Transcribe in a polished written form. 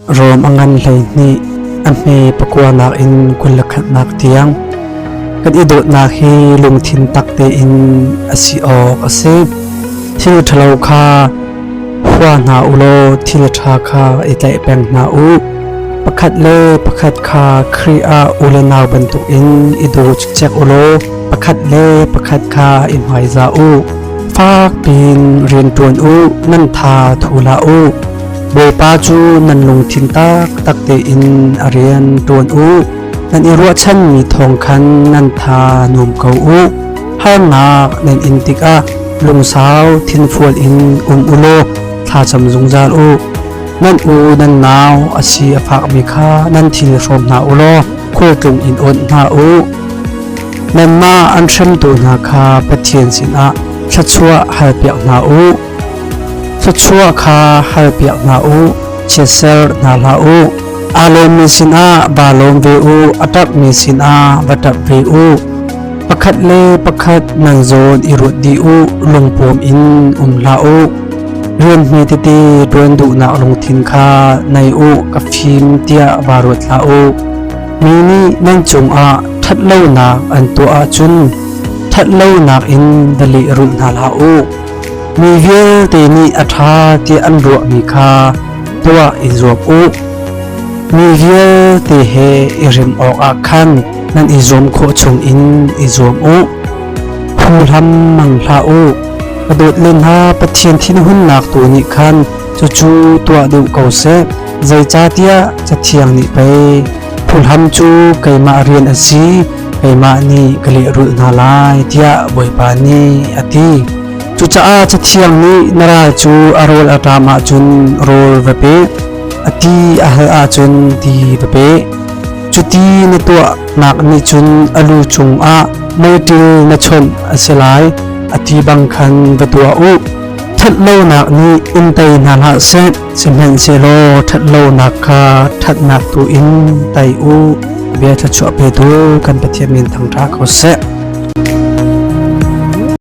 Rom a ngan 12, a hme pakuanak in 21nak tiang. Kan i dawtnak hi lungthin tak tein a si awk a si. Thil ṭhalo kha hua hna u law thil ṭha kha i tlaih peng hna u. Pakhat le pakhat kha Khrih ah u le nau bantukin i daw cikcek u law pakhat le pakhat kha i hmaizah u. Fak piin rian ṭuan u, nan tha thu hlah u. Bawipa cu nan lungthin taktak tein a rian ṭuan u. Nan i ruahchanmi thawng khan nan tha nuam ko u. Harnak nan in tikah lungsau thinfual in um u law thlacam zungzal u. Nan u nan nau a si a fakmi kha nan thil hrawm hna u law khualtlung in awnh hna u. Nanmah an hremtu hna kha Pathian sinah thluachuah halpiak hna u. Thluachuah kha halpiak hna u, chiatser hna hlah u. Aa lawmmi sinah vaa lawm ve u, a ṭapmi sinah va ṭap ve u. Pakhat le pakhat nan zawn i ruat dih u, lungpuam in um hlah u. Rian hme tete ṭuan duhnak lungthin kha nei u, ka fim tiah vaa ruat hlah u. Mi nih nan cungah ṭhatlonak an tuah ahcun ṭhatlonak in va lehrulh hna hlah u. Mi vialte nih a ṭha tiah an ruahmi kha tuah i zuam u. Mi vialte he i rem awkah khan nan i zuam khawh chungin i zuam u. Phuhlam mang hlah u. Ka dawt len hna Pathian thinhunnak tu nih khan cucu tuah deuh ko seh. Zeicahtiah Cathiang nih pei phuhlam cu keimah rian a si, keimah nih ka lehrulh hna lai tiah Bawipa nih a ti. Cucaah Cathiang nih na ral cu a rawl a ṭam ahcun rawl va pe, a ti a hal ahcun ti va pe. Cuti na tuahnak nih cun a lu cungah meiṭil na chawnh a si lai, a ti bang khan va tuah u. Ṭhatlonak nih in tei hna hlah seh, sihmanhsehlaw ṭhatlonak kha ṭhatnak tu in tei u. Bia thluachuah petu kan Pathian min thangṭha ko seh.